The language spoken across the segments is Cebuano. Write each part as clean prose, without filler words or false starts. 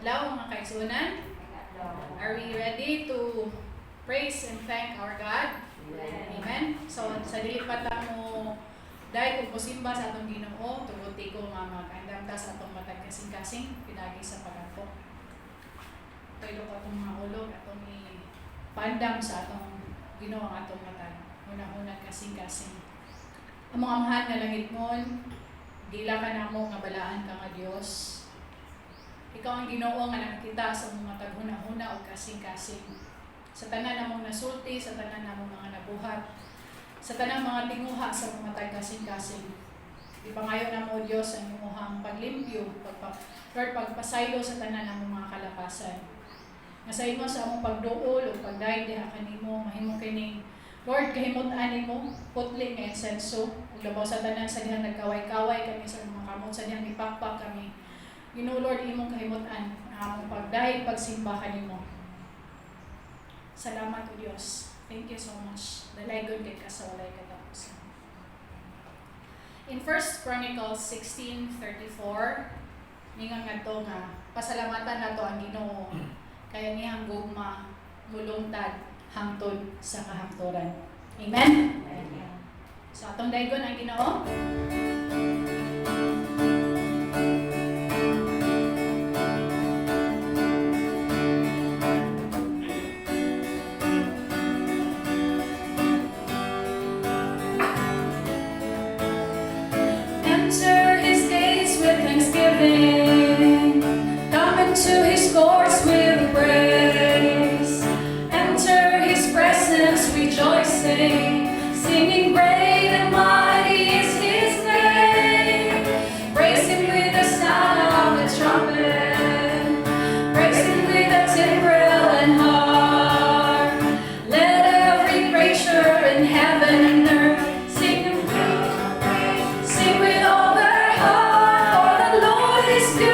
Adlaw, mga kaigsuonan. Are we ready to praise and thank our God? Amen. So sa dili pa ta mo dayeg ug mosimba sa atong Ginoo, tuguti ko nga mag-andam ta sa atong matag kasing-kasing pinaagi sa pag-ampo. Tuyo ko atong mga ulo, atong ipandam sa atong Ginoo ang atong matag hunahuna, kasing-kasing. Among Amahan nga langitnon, dila ka namo nga balaan ka nga Dios. Ikaw ang Ginoo nga nakakita sa among matag hunahuna ug kasing-kasing. Sa tanan namong nasulti, sa tanan namong mga nabuhat, sa tanang mga tinguha sa among matag kasing-kasing. Ipangayo namo, Dios, ang imuhang paglimpyo, Lord, pagpasaylo sa tanan namong mga kalapasan. Nga sa ingon sa among pagduol ug pagdayeg diha kanimo, mahimo kining, Lord, kahimut-an nimo, putli nga insenso, ug labaw sa tanan sa dihang nagkaway-kaway kami sa mga kamot, sa dihang mipakpak kami. Ginoo Lord, imong kahimut-an ang among pagdayeg, pagsimba kanimo. Salamat, O Dios. Thank you so much. Dalaygon kay ka sa walay katapusan. In 1 Chronicles 16:34, ningon ngadto nga pasalamatan nato ang Ginoo kay ang iyang gugma mulungtad hangtod sa kahangturan. Amen. So atong daygon ang Ginoo. Enter his gates with thanksgiving. Come into his courts with praise. Enter his presence rejoicing, singing, "Great and mighty is his name." Praise him with the sound of the trumpet. Praise him with the timbrel and harp. Let every creature in heaven and earth sing, sing with all their heart, for the Lord is good.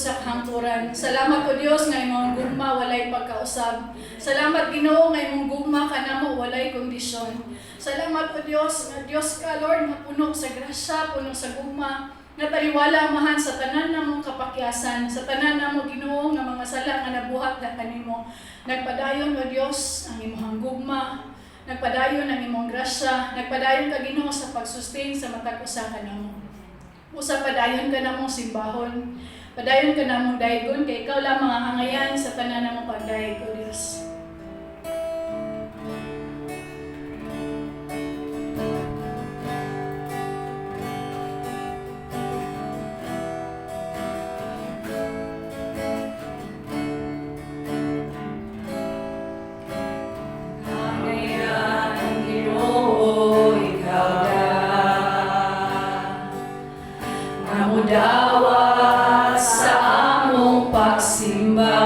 sa kahangturan. Salamat, O Dios, nga imong gugma walay pagkausab. Salamat, Ginoo, nga imong gugma kanamo walay kondisyon. Salamat, O Dios, nga Dios ka, Lord, nga puno sa grasya, puno sa gugma, nga taliwala, Amahan, sa tanan namong kapakyasan, sa tanan namo, Ginoo, nga mga sala nga nabuhat na kanimo. Nagpadayon, O Dios, ang imong gugma, nagpadayon ang imong grasya, nagpadayon ka, Ginoo, sa pagsustain sa matag usa kanamo. Usa padayon ka namong simbahon. Padayon ka namong daygon kay ikaw lamang ang angayan sa tanan namong pagdayeg, O Dios. Angayan, Ginoo, ikaw da nga mudawat sa among pagsimba.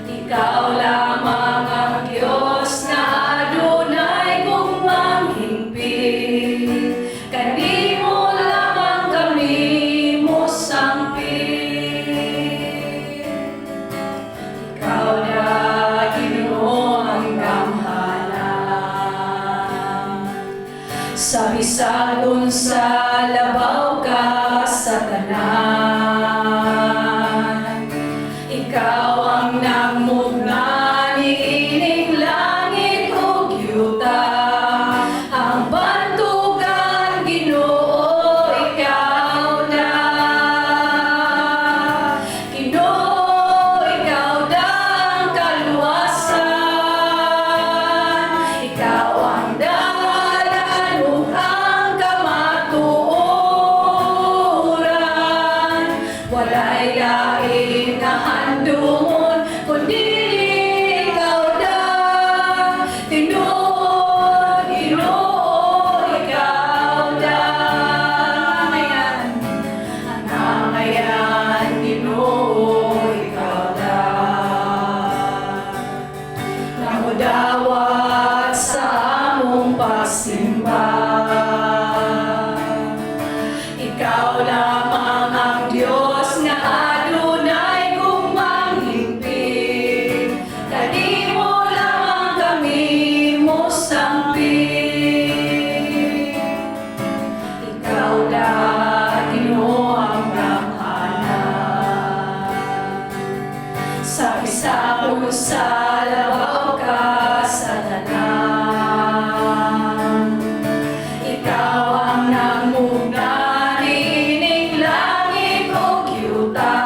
Ikaw lamang ang Diyos nga adunay gugmang hingpit. Kanimo lamang kami mosangpit. Ikaw na, Ginoo, ang gamhanan. Sa bisan unsa, labaw ka sa tanan. Ikaw ang nagmugna niining langit ug yuta. Ang bantugan, Ginoo, ikaw na. Ginoo, ikaw da ang kaluwasan. Ikaw ang dalan ug ang kamatuoran. Walay lain nga handumon kundi ikaw da. Tinuod, Ginoo, ikaw da. Angayan, ang angayan, Ginoo, ikaw da nga mudawat sa among pagsimba. Ikaw lamang ang Diyos nga adunay gugmang hingpit. Kanimo lamang kami mosangpit. Ikaw da, Ginoo, ang gamhanan. Sa bisan unsa, labaw ka sa tanan. Ikaw ang nagmugna niining langit ug yuta.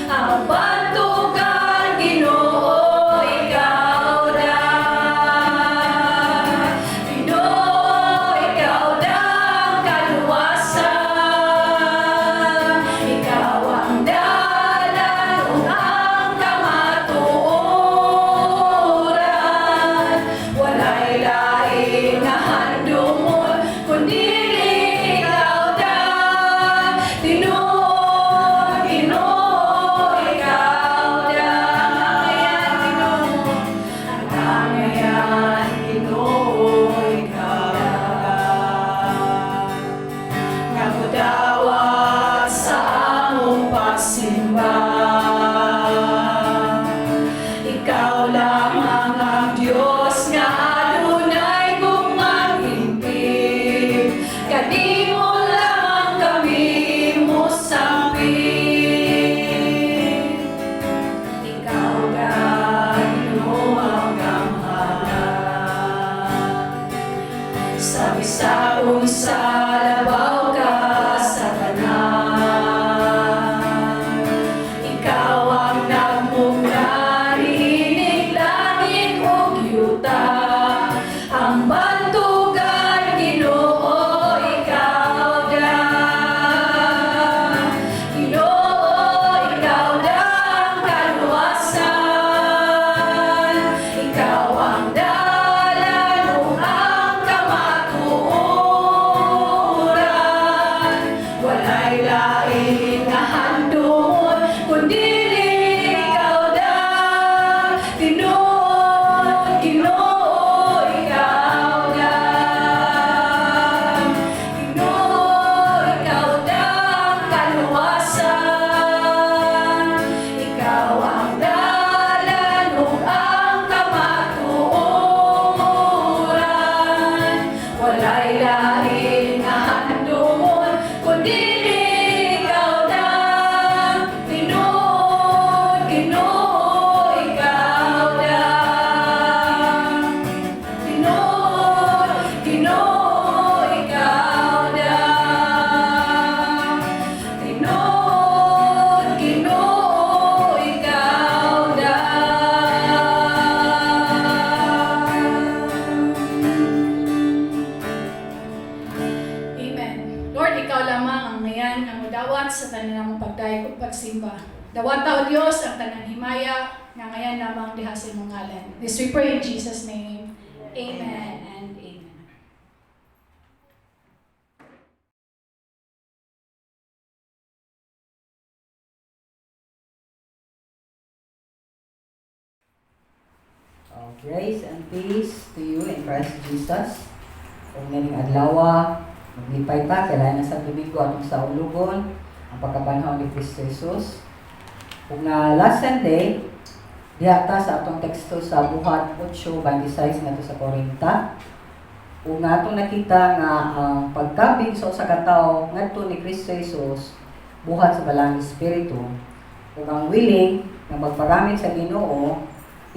Ang bantugan, Ginoo, ikaw da. Ginoo, ikaw da ang kaluwasan. Ikaw ang dalan ug ang kamatuoran. Lord, ikaw lamang ang ngayan nga modawat sa tanan namong pagdayeg ug pagsimba. Dawata, O Dios, ang tanang himaya nga ngayan lamang diha sa imong ngalan. This we pray in Jesus' name. Amen and amen. Grace and peace to you in Christ Jesus. Ug nining adlaw, maglipay ta kay lain na sa Domingo atong saulugon ang pagkabanhaw ni Kristo Jesus. Ug nga last Sunday, diha ta sa atong teksto sa Buhat 8:26 ngadto sa 40. Ug nga atong nakita nga ang pagkabig sa usa ka tawo ngadto ni Kristo Jesus buhat sa Balaang Espiritu ug ang willing nga magpagamit sa Ginoo,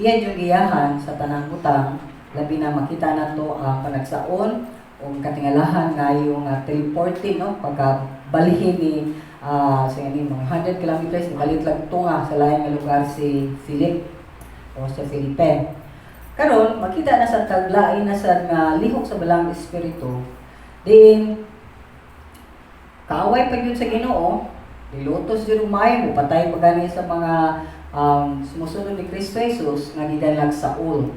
iya yung giyahan sa tanang butang, labi na makita nato ang panagsaon o katingalahan nga yung teleporting, no, pagka balhin ni sa ni mga 100 kilometers, kalit lang tunga sa lain nga lugar si Philip o sa Felipe. Karon makita na sa taglain na sa nga lihok sa Balaang Espiritu diin kaaway pa gyud sa Ginoo, nilutos jud umay mo patay pa gani sa mga sumusunod ni Kristo Jesus nga gidanlag Saul.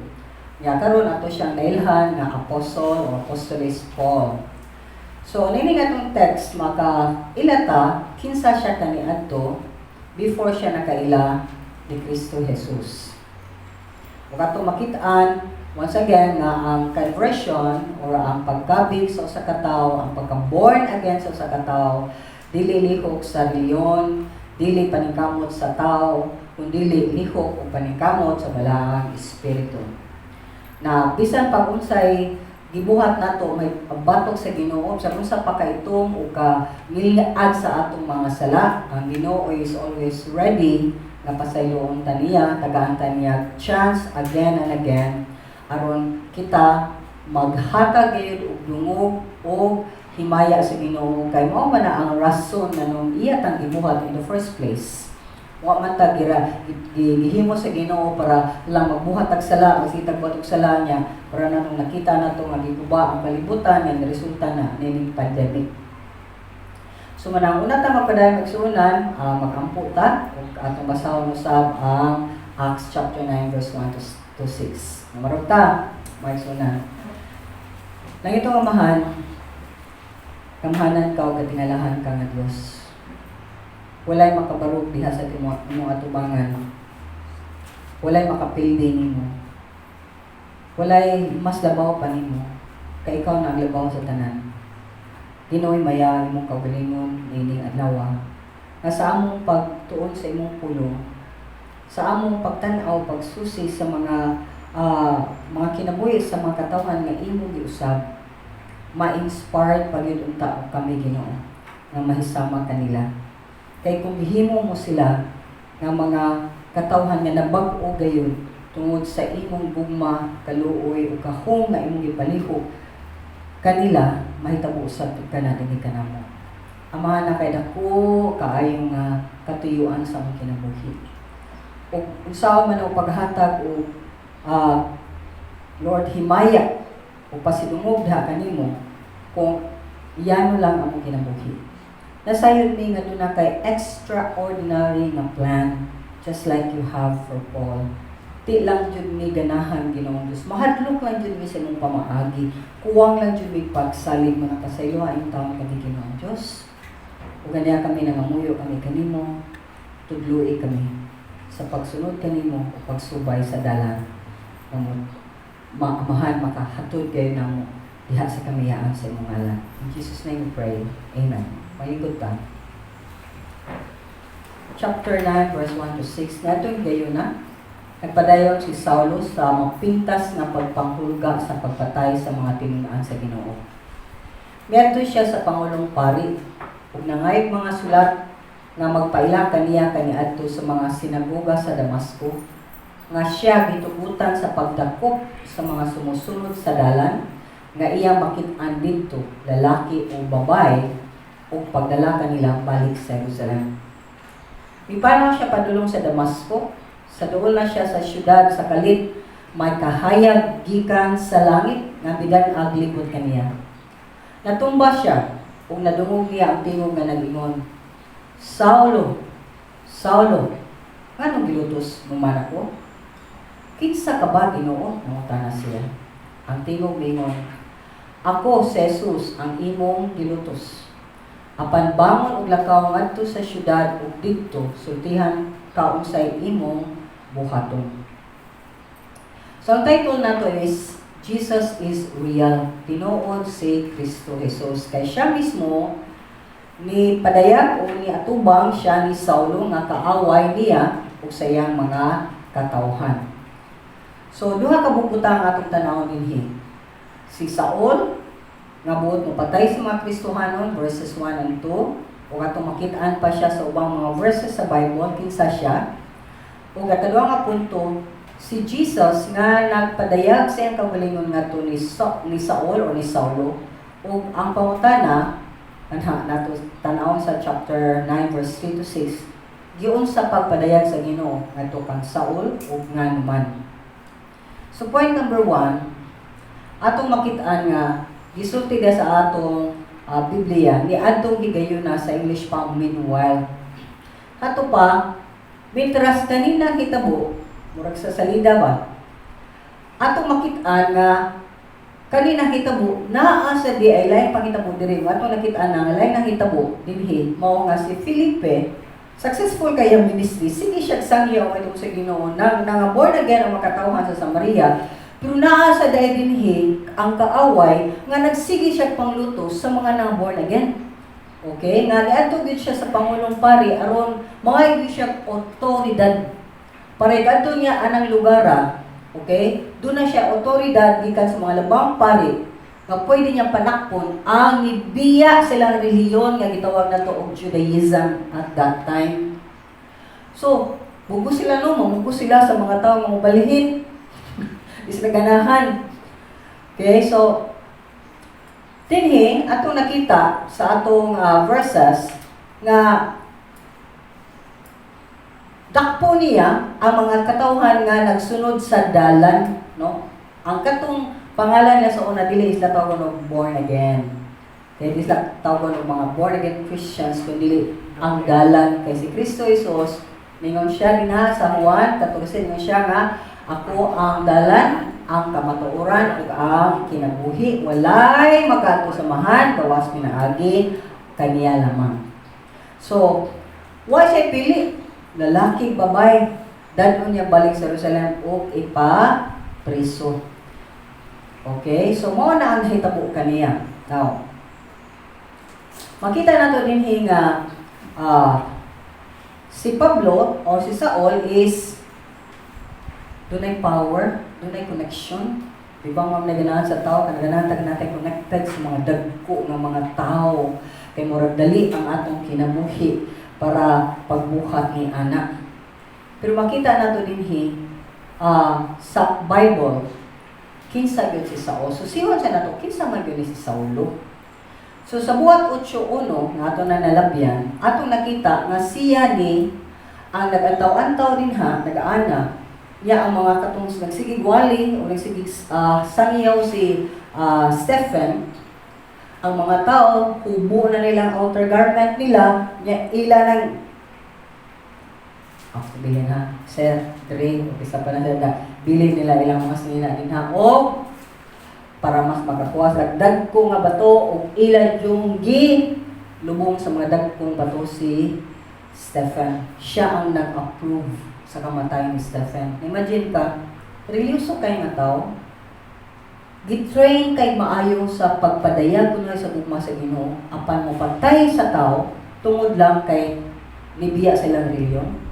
Nya karon ato siyang nailhan nga apostol o apostolis Paul. So nini nga atong text, maka ilata kinsa siya kaniadto before siya nakaila ni Kristo Jesus. Ug atong makit-an once again nga ang conversion or ang pagkabig sa usa ka tawo, ang pagka-born again sa usa ka tawo, dili lihok sa reliyon, dili paningkamot sa tao, kundi lihok o paningkamot sa Balaang Espiritu. Na bisan pag unsay gibuhat nato may batok sa Ginoo, sa unsa pa kaitom o ka ngiliad sa atong mga sala, ang Ginoo is always ready nga pasayloon ta niya, tagaan ta niya chance again and again aron kita maghatag gayud og dungog o himaya sa Ginoo, kay mao man na ang rason na nung iya tang gibuhat in the first place. Wa man ta gira gihimo sa Ginoo para lang magbuhat tag sala, magsitag buhat og sala niya para na nung nakita nato nga giguba ang kalibutan nga resulta na nining pandemic. So manang una ta magpadayon, magsuunan, magampo ta ug atong basahon usab ang Acts chapter 9 verse 1 to 6. Namarog ta, magsuunan. Langitong Amahan, gamhanan ka ug katingalahan ka nga Dios. Walay makabarog diha sa imong atubangan. Walay makapildi nimo. Walay mas labaw pa nimo. Kay ikaw na ang labaw sa tanan. Ginooy maya imong kaugalingon niining adlaw. Nga sa among pagtuon sa imong pulong, sa among pagtan-aw, pagsusi sa mga kinabuhi sa mga katawhan nga imong giusab, ma-inspired pa gyud unta kami, Ginoo, nga mahisama kanila. Kay kung gihimo mo sila nga mga katawhan nga nabag-o gayud tungod sa imong gugma, kaluoy ug kahong nga imong gipalihok kanila, mahitabo usab ka na dinhi kanamo. Amahan, na kay dako kaayo nga katuyuan sa among kinabuhi. Ug unsaon man ang paghatag og Lord, himaya o pasidungog diha kanimo kung iyano lang among kinabuhi. Nasayod mi nga duna kay extraordinary nga plan, just like you have for Paul. Di lang jud mi ganahan, Ginoong Diyos. Mahadlok lang jud mi sa imong pamaagi. Kuwang lang jud mi pagsalig mo na pasayloa ang taon kami, Ginoong Diyos. Ug ganiya kami nangamuyo kami kanimo, tudloi kami sa pagsunod kanimo o pagsubay sa dalan nga maamahan makahatod kayo namo diha sa kamayaan sa imong ngalan. In Jesus' name we pray. Amen. Malingkod ta. Chapter 9, verse 1 to 6. Ngadtong gayon na, nagpadayon si Saulo sa mapintas nga pagpanghulga sa pagpatay sa mga tinun-an sa Ginoo. Miadto siya sa pangulong pari ug nangayog mga sulat nga magpaila kaniya kaniadto sa mga sinagoga sa Damasco nga siya gitugutan sa pagdakop sa mga sumusunod sa Dalan nga iya makit-an didto, lalaki o babae, ug pagdala kanila balik sa Jerusalem. Mipanaw siya padulong sa Damasco, sa duol na siya sa syudad sa kalit, may kahayag gikan sa langit nga bidan-ag libot kaniya. Natumba siya. Ug nadungog niya ang tingog nga nag-ingon, "Saulo, Saulo, nganong gilutos mo man ako?" "Kinsa ka ba, Ginoo?" nangutana siya. Ang tingog miingon, "Ako si Jesus ang imong gilutos. Apan bangon ug lakaw ngadto sa syudad ug didto sultihan ka unsay imong buhaton." So ang title nato is "Jesus is Real." Tinuod si Kristo Jesus. Kay siya mismo ni padayag o ni atubang siya ni Saulo nga kaaway niya ug sa iyang mga katawhan. So duha ka bukbutang ang atong tan-awon dinhi. Si Saul nga buot mopatay sa mga Kristohanon, verses 1 and 2, ug atong makit-an pa siya sa ubang mga verses sa Bible kinsa siya. Ug ikaduha nga punto, si Jesus nga nagpadayag sa iyang kaugalingon ngadto ni Saul o ni Saulo, ug ang pangutana anha nato tan-awon sa chapter 9 verse 3 to 6, giunsa pagpadayag sa Ginoo ngadto kang Saul ug nganuman. So point number 1, atong makit-an nga gisulti dia sa atong Biblia ni adtong higayuna, sa English pa, "meanwhile." Ato pa, mientras kanina hitabo, murag sa salida ba? Atong makit-an nga kanina hitabo naa sa di ay lain panghitabo diri. Atong nakit-an nga lain nahitabo dinhi, mao nga si Felipe successful kay ang ministry, sige siya sangyaw ngadto sa Ginoo, nang nga born again ang makatawhan sa Samaria. Pero naa sa dai dinhi ang kaaway nga nagsige siya panglutos sa mga nang born again. Okay, nga niadto gid siya sa pangulong pari aron mga gyud siya otoridad. Para kadto niya anang lugara, okay? Doon na siya otoridad gikan sa mga labang pari nga pwede niya panakpon ang nibiya silang relihiyon nga gitawag nato og Judaism at that time. So, mugo sila no, mamugo sila sa mga tao nga mobalihin. Di sila ganahan. Okay, so dinhi atong nakita sa atong verses nga dakpo niya ang mga katawhan nga nagsunod sa Dalan, no? Ang katong pangalan niya sa una, dili isla tawgon og born again. Kaya di sila tawgon og mga born again Christians, kundi ang Dalan, kay si Kristo Jesus ningon siya dinha sa Juan 14, ningon siya nga, "Ako ang dalan, ang kamatuoran ug ang kinabuhi. Walay makaadto sa Amahan gawas pinaagi kaniya lamang." So, why siya pili? Lalaki, babae, dadon niya balik sa Jerusalem ug ipa priso. Okay, so mao na ang hitabo kaniya. Now, makita nato dinhi nga si Pablo o si Saul is dunay power, dunay connection. Di ba ma'am, naganahan sa tao, kanaganahan tag natin connected sa mga dagko nga mga tao kay murag dali ang atong kinabuhi para pagbuhat ni ana. Pero makita nato dinhi sa Bible kinsa gyud si Saul. So siwan sa nato kinsa man gyud ni si Saulo. So sa Buhat 8:1 nga ato na nalabyan, atong nakita nga siya ni ang nag-antaw-antaw dinha, nag-aana niya ang mga katong nagsigig wali o nagsigig sangyaw si Stephen. Ang mga tao hubo na nilang outer garment nila nya ila nang ako bilin ha, sir dre, umpisa pa na sila bilin nila ilang mga sinina dinha o para mas makakuha sa dagko nga bato ug ila yung gi lubong sa mga dagkong bato si Stephen. Siya ang nag-approve sa kamatayan ni Stephen. Imagine ka, religyoso kay nga tao, gitrain kay maayo sa pagpadayag kuno sa gugma sa Ginoo, apan mo patay sa tao tungod lang kay nibiya sa ilang relihiyon.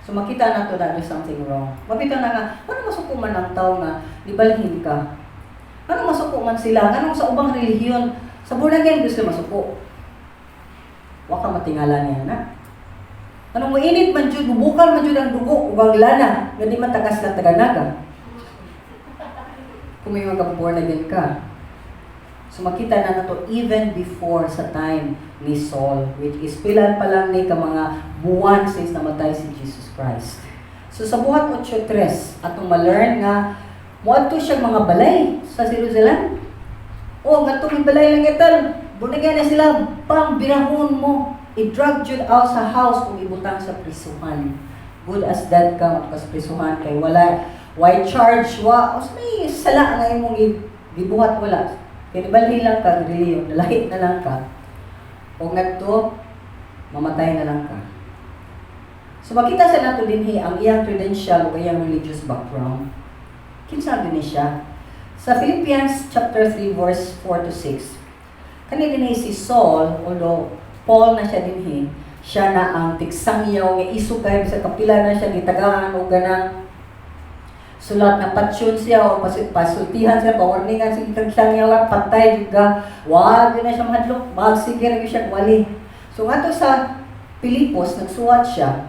So makita nato na there's something wrong. Mabitaw na nga, ano masuko man ang tao nga nibalhin ka? Ano masuko man sila? Anong sa ubang relihiyon? Sa born again gusto masuko. Wa ka matingala niya na. Anong mainit man jud, bubukal man jud ang dugo ug ang lana, nga di man tagas na taganaga. Kung may mga born again ka. So makita na nato even before sa time ni Saul, which is pila pa lang ni ka mga buwan since namatay si Jesus Christ. So sa Buhat 8:3, atong ma-learn nga moadto siya mga balay sa Jerusalem. O ngadto may balay lang ital. Bunigay na sila, pang birahon mo. I-drag jud out sa house kung ibutang sa prisuhan. Good as dead ka ka sa prisuhan kay wala why charge wa o may sala nga imong gibuhat, wala. Kay nibalhin lang ka reliyon, nalahit na lang ka. O ngadto mamatay na lang ka. So makita sa nato dinhi ang iyang credential o iyang religious background. Kinsa gyud ni siya? Sa Philippians chapter 3 verse 4 to 6. Kani dinhi si Saul, although Paul na siya dinhi, siya na ang tigsangyaw nga isog kay sa kapila na siya gitagaan og ganang sulat nga patsyon siya o pasultihan siya, pawarningan siya, tigsangyaw, patay jud ka. Wa gyud na siya mahadlok, magsige ra gyud siya wali. So ngadto sa Pilipos nagsuwat siya,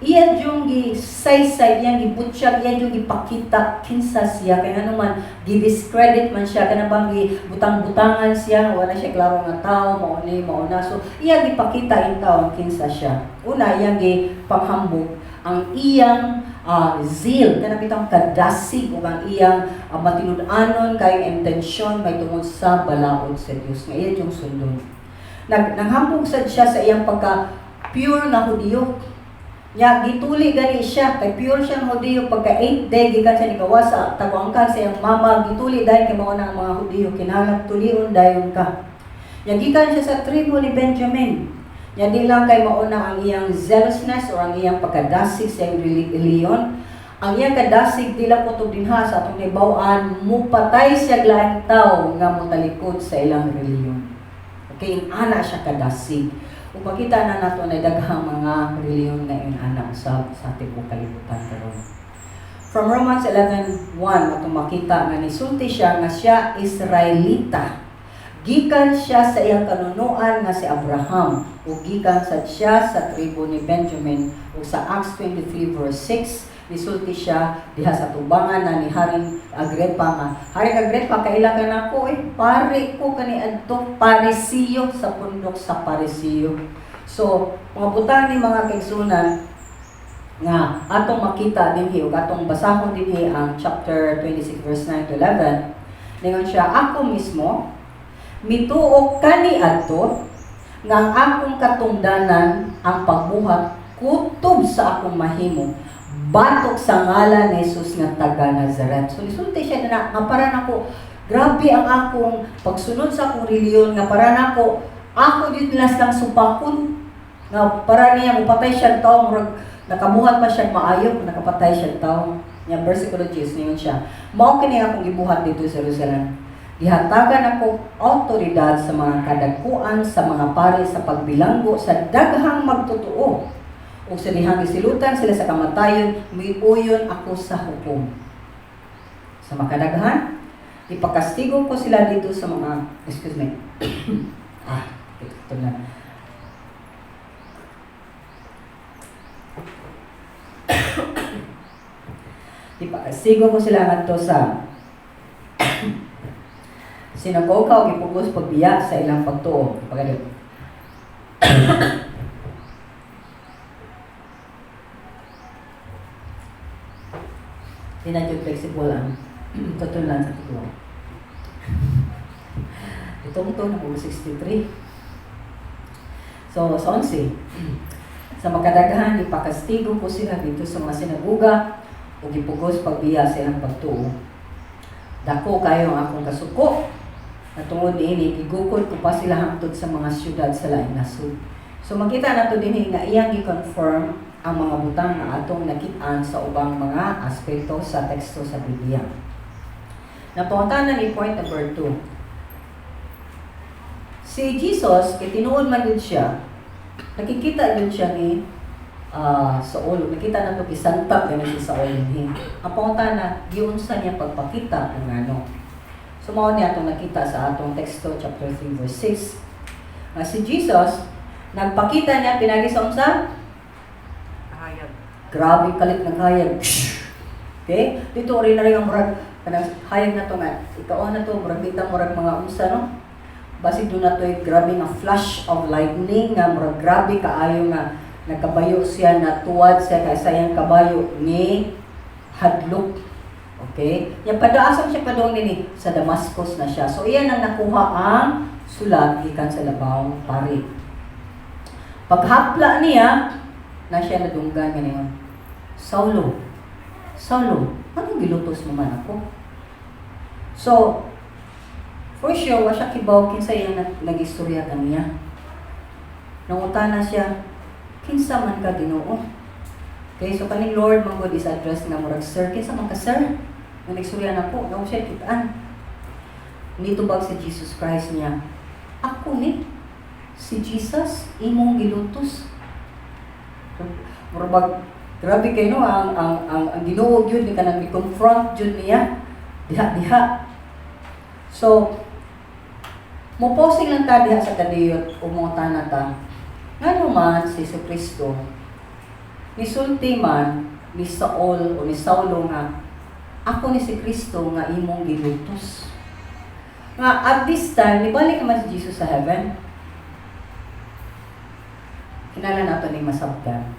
iya yung gisaysay, iyang gibutsyag, iya yung gipakita kinsa siya kay ngano man gi-discredit man siya, kana bang gibutang-butangan siya, wala siya klaro nga tao, mao ni mao na. So iya gipakita in taon kinsa siya. Una, iyang gipanghambog ang iyang zeal, kana bitang kadasig ug ang iyang matinud-anon kayong intensyon may tungod sa balaod sa Dios nga iya yung sundon. Nanghambog sad siya sa iyang pagka pure nga Hudiyo. Nya gituli gani siya kay pure siyang Hudiyo, pagka 8 day gikan siya nikawas sa taguangkan sa iyang mama, gituli dahil kay mao na ang mga Hudiyo kinahanglan tulion dayon ka. Nya gikan siya sa tribo ni Benjamin. Nya di lang kay mao na ang iyang zealousness or ang iyang pagkadasig sa iyang reliyon. Ang iyang kadasig di lang kutob dinha sa atong nahibaw-an, mupatay siya laing tawo nga motalikod sa ilang reliyon. Okay, ana siya kadasig. Ug makita na nato na daghang mga reliyon ngayon ana usab sa tibuok kalibutan karon. From Romans 11:1 atong makita nga nisulti siya nga siya Israelita. Gikan siya sa iyang kanunuan nga si Abraham ug gikan sad siya sa tribo ni Benjamin, ug sa Acts 23 verse 6 nisulti siya diha sa tubangan na ni Haring Agripa nga, "Haring Agripa, kaila ka nako eh, pare ko kani adto Parisiyo sa pundok sa Parisiyo." So, mga butang ni mga kaigsunan nga atong makita dinhi ug atong basahon dinhi ang chapter 26 verse 9 to 11. Ningon siya, "Ako mismo mituo kani adto nga ang akong katungdanan ang pagbuhat kutob sa akong mahimo batok sa ngalan ni Jesus nga taga Nazaret." So nisulti siya na nga para nako grabe ang akong pagsunod sa akong reliyon nga para nako ako gyud nila silang supakon, nga para niya mupatay siya tao, murag nakabuhat pa siya maayo kung nakapatay siya tao. Nya versikulo 10, ningon siya, "Mao kini akong gibuhat dito sa Jerusalem. Gihatagan ako autoridad sa mga kadagkuan sa mga pari sa pagbilanggo sa daghang magtotoo. Ug sa dihang gisilutan sila sa kamatayon, miuyon ako sa hukom. Sa makadaghan, ipakastigo ko sila dito sa mga," excuse me. Ah, ito na. "Ipakastigo ko sila ngadto sa sinagoga ug ipugos pagbiya sa ilang pagtuo." Pagaliw. Di na jud flexible ang tutunlan sa tuwa. Itong to, na 63. So, sa 11, "Sa makadaghan, ipakastigo ko sila dito sa mga sinaguga ug ipugos pagbiya sa ilang pagtuo. Dako kayo ang akong kasuko na tungod niini gigukod ko pa sila hangtod sa mga syudad sa laing nasod." So makita nato dinhi nga iyang gi-confirm ang mga butang nga atong nakit-an sa ubang mga aspeto sa teksto sa Biblia. Napangutana ni point number 2. Si Jesus, kay tinuod man yun siya, nakikita yun siya ni Saul. Nakita na ito kisanta ganun si Saul dinhi. Ang pangutana, giunsa niya pagpakita kung ano. So mao niya atong nakita sa atong teksto chapter 3 verse 6. Nga si Jesus, nagpakita niya pinagi sa unsa? Kahayag. Grabe kalit ng hayag. Okay? Dito rin na rin ang murag kanang hayag na to nga. Ikaw na to murag kita murag mga unsa, no? Basig do na to grabe nga flash of lightning nga murag grabe kaayo nga nagkabayo siya, natuwad siya kay sa iyang kabayo ni hadlok. Okay? Yang padaasan siya padong nini sa Damascus na siya. So iyan ang nakuha ang Sulat gikan sa labawng pari. Paghapla niya, na siya nadunggan nga niyon, "Saulo, Saulo, anong gilutos mo man ako?" So, for sure, wa siya kibaw kinsa iyang nag-istorya kaniya. Nangutana siya, "Kinsa man ka, Ginoo?" Okay, so kaning Lord man gud is address nga murag sir, "Kinsa man ka, sir? Nga nagstorya nako, nga siya kitaan." Nitubag si Jesus Christ niya, "Ako ni si Jesus imong gilutos." Murag grabe kay no ang Ginoo gyud ni kanang ni-confront jud niya diha diha. So mo posing lang ta diha sa kadiyot o mangutana ta. Ngano man si Kristo nisulti man ni Saul o ni Saulo nga ako ni si Kristo nga imong gilutos? Nga at this time, nibalik naman si Jesus sa heaven. Kinahanglan nato ning masabtan.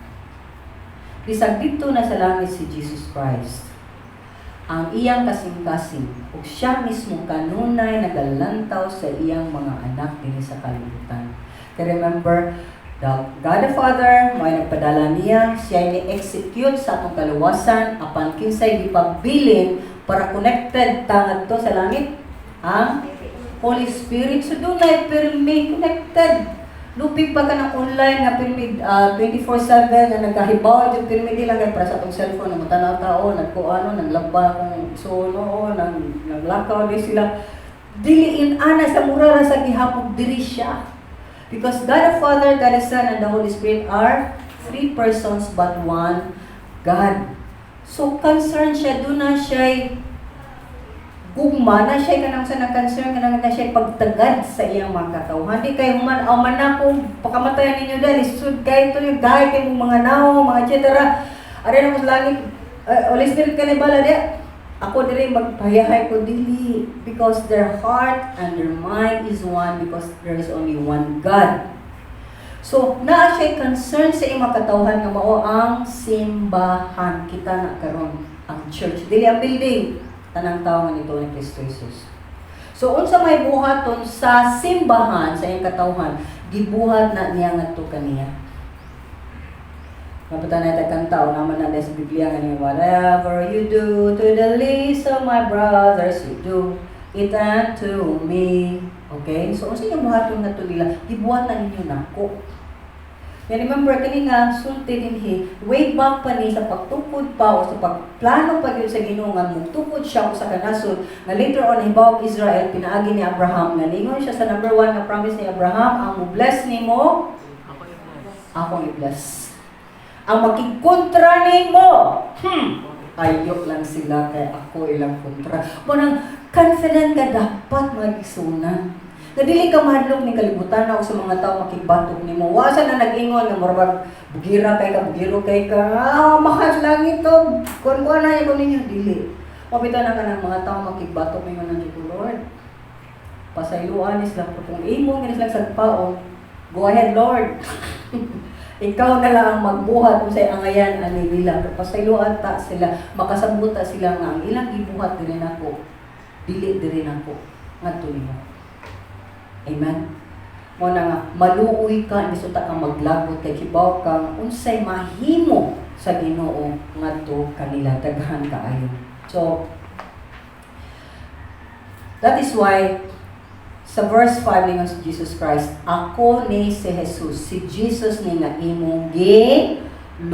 Bisag didto na sa langit si Jesus Christ, ang iyang kasing-kasing ug siya mismo kanunay nagalantaw sa iyang mga anak dinhi sa kalibutan. Kaya remember, the God the Father, may nagpadala niya, siya ni-execute sa atong kaluwasan, apan kinsay gipabilin para connected ta ngadto sa langit? Ang Holy Spirit. So dunay pirmi connected. Lupig pa ka ng online nga pirmi 24/7 nga nagkahibaw jud pirmi, di lang kay para sa atong cellphone na tanaw tao nagkuano, naglaba kung so no, nang naglakaw di sila dili in ana sa mura ra sa gihapon diri siya. Because God the Father, God the Son, and the Holy Spirit are three persons but one God. So concerned siya, duna siya gugma na siya kanang sa nag-concern kanang na siya pagtagad sa iyang mga katawhan. Di kay human aw man na kung pakamatayan ninyo dahil isud kay ito yung gahi kay mong mga naong mga etc. Ari na mo sa langit, Holy Spirit ka ni bala diya. Ako diri magpayahay ko dili, because their heart and their mind is one because there is only one God. So, naa siya concern sa iyang mga katawhan nga mao ang simbahan kita na karon, ang church. Dili ang building, tanang tao nga nito ni Kristo Jesus. So unsa may buhaton sa simbahan sa iyang katawhan, gibuhat na niya ngadto kaniya. Mabuta na ita kanta o naman na sa Biblia nga niya, "Whatever you do to the least of my brothers, you do it unto me." Okay? So unsa inyong buhaton ngadto nila, gibuhat na ninyo nako. Ya, remember kani nga sulti dinhi way back pa ni sa pagtukod pa o sa pagplano pa gyud sa Ginoo nga mugtukod siya usa ka nasod nga later on hibaw Israel pinaagi ni Abraham, nga ningon siya sa number one nga promise ni Abraham, "Ang mo-bless nimo Ako i-bless. Akong i-bless. Ang makigkontra nimo, ayok lang sila kay ako ilang kontra." Mo nang confident ka dapat magisuna. Nga dili ka mahadlok ni kalibutan o sa mga tao makigbatok nimo. Wa sa na nag-ingon nga murag bugira kay ka, bugiro kay ka, ah, mahal lang ito. Kuan kuan na ko ninyo dili. Mapita na ka ng mga tao makigbatok nimo ng ko, "Lord. Pasayloan ni sila, pero kung imo nga sila sagpaon, go ahead, Lord. Ikaw na lang ang magbuhat kung sa angayan ani nila. Pero pasayloan ta sila, makasabot ta sila nga ang ilang gibuhat diri nako, dili diri nako ngadto nimo." Amen. Mo na nga maluoy ka, imbes unta kang maglagot kay kibaw kang unsay mahimo sa Ginoo ngadto kanila, daghan kaayo. So that is why sa verse 5 ningon si Jesus Christ, "Ako ni si Jesus, si Jesus ni nga imong gilutos."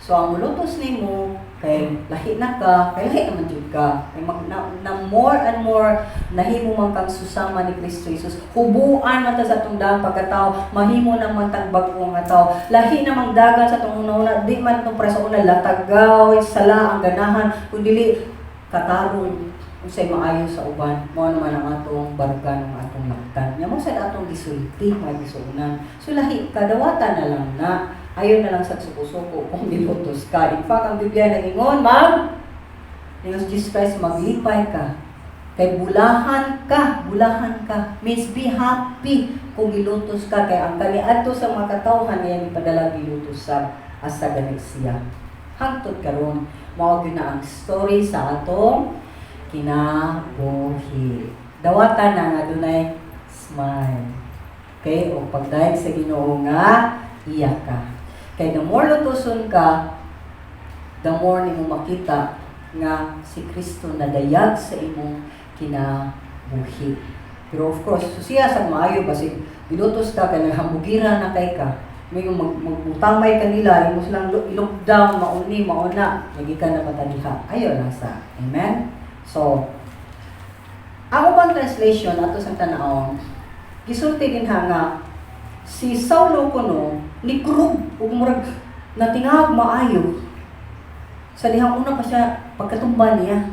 So ang mulutos nimo kay lahi na ka, kay lahi naman jud ka. Kay mag, na more and more nahimo man kang susama ni Kristo Jesus. Hubuan man ta sa atong daang pagkatao, mahimo naman tang bag-o nga tao. Lahi namang dagan sa atong una-una, di man itong preso una latagaw, sala ang ganahan, kun dili katarong unsay maayo sa uban, mao naman ang atong bargan, ang atong laktan. Nya mo sa atong gisulti, mga gisuunan. So lahi ka, dawata na lang na. Ayon na lang sa suko-suko kung nilutos ka. In fact, ang Biblia nagingon, ningon si Jesus Christ, maglipay ka. Kay bulahan ka, bulahan ka. Means be happy kung gilutos ka. Kay ang kaniadto sa mga katawhan niya ipadala gilutos sa asa gani siya. Hangtod karon, mao gyud na ang story sa atong kinabuhi. Dawatan na nga dunay smile. Okay? O pagdayeg sa Ginoo nga iya ka. Kay the more lutuson ka, the more nimo makita nga si Kristo nadayag sa imong kinabuhi. Pero of course, susiya sa maayo basig gilutos ka kay naghambugira na kay ka. May magmutamay kanila, imo silang i-lockdown, mauni, mauna, lagi ka na pataniha. Ayo lang sa. Amen? So, ang ubang translation ato sa tanawon, gisulti din ha nga si Saulo kuno nikurog ug murag natingag maayo sa dihang una pa siya pagkatumba niya.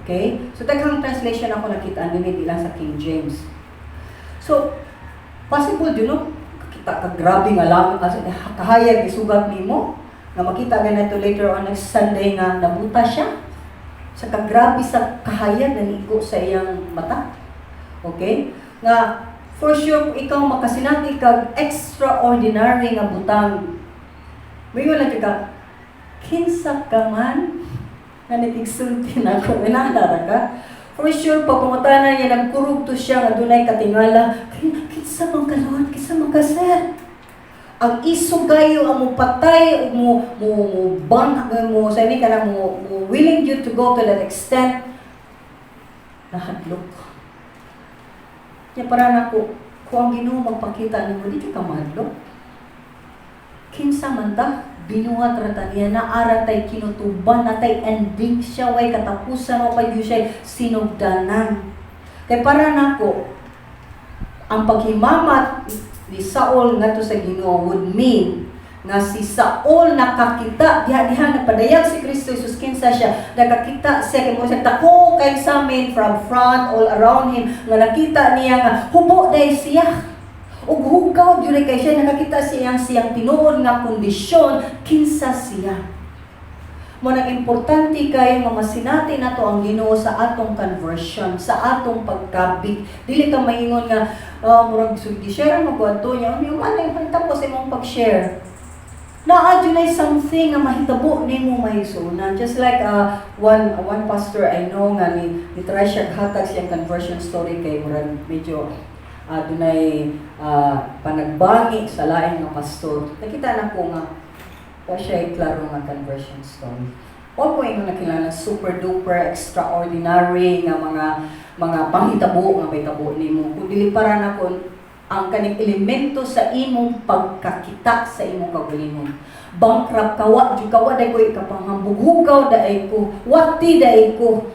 Okay? So daghang translation ako nakita ani, di lang sa King James. So possible din, no? Kita ka grabe nga lang as kahayag isugat nimo nga makita ganito later on next Sunday nga nabuta siya sa kagrabe sa kahayag na nigo sa iyang mata. Okay? Nga for sure kung ikaw makasinati kag extraordinary nga butang, mayo lang ka, "Kinsa ka man nga nakigsulti na ako?" Inana ka. For sure, pag pangutana niya, nagkurog to siya nga dunay katingala. "Kinsa man ka, Lord? Kinsa man ka, Sir?" Ang isog kayo ang mo patay ug mo bang mo sa ini kanang mo willing you to go to that extent, nahadlok. Nya para nako, kung ang Ginoo magpakita nimo, di ka mahadlok. Kinsa man ta, binuhat ra ta niya, naara tay kinutuban, natay ending siya, way katapusan, o kay siya sinugdanan. Kay para nako, ang paghimamat ni Saul ngadto sa Ginoo would mean nga si Saul nakakita diha diha napadayag si Kristo Jesus kinsa siya. Nakakita siya kay mo siya dako kay sa men from front, all around him, nga nakita niya nga hubo dahil siya ug hugaw gyud kay siya. Nakakita siya siyang tinuod nga kondisyon, kinsa siya. Mo nang importante kayo nga masinati nato ang Ginoo sa atong conversion, sa atong pagkabig. Dili ka maingon nga murag gi-share mo ko adto niya, unya man lang tapos imong pag-share. Naa jud something nga mahitabo nimo mahisunan. Just like one pastor I know nga ni try siya hatag siyang conversion story kay murag medyo dunay panagbangi sa lain nga pastor. Nakita na ko nga wa siya klaro nga conversion story. Wa ko ingon na kinahanglan super duper extraordinary nga mga panghitabo nga mahitabo nimo. Kung dili para na kon ang kaning elemento sa imong pagkakita sa imong kaugalingon. Bankrupt ka, wa jud ka, wa day ko ikapanghambog, hugaw daay ko, wati day ko.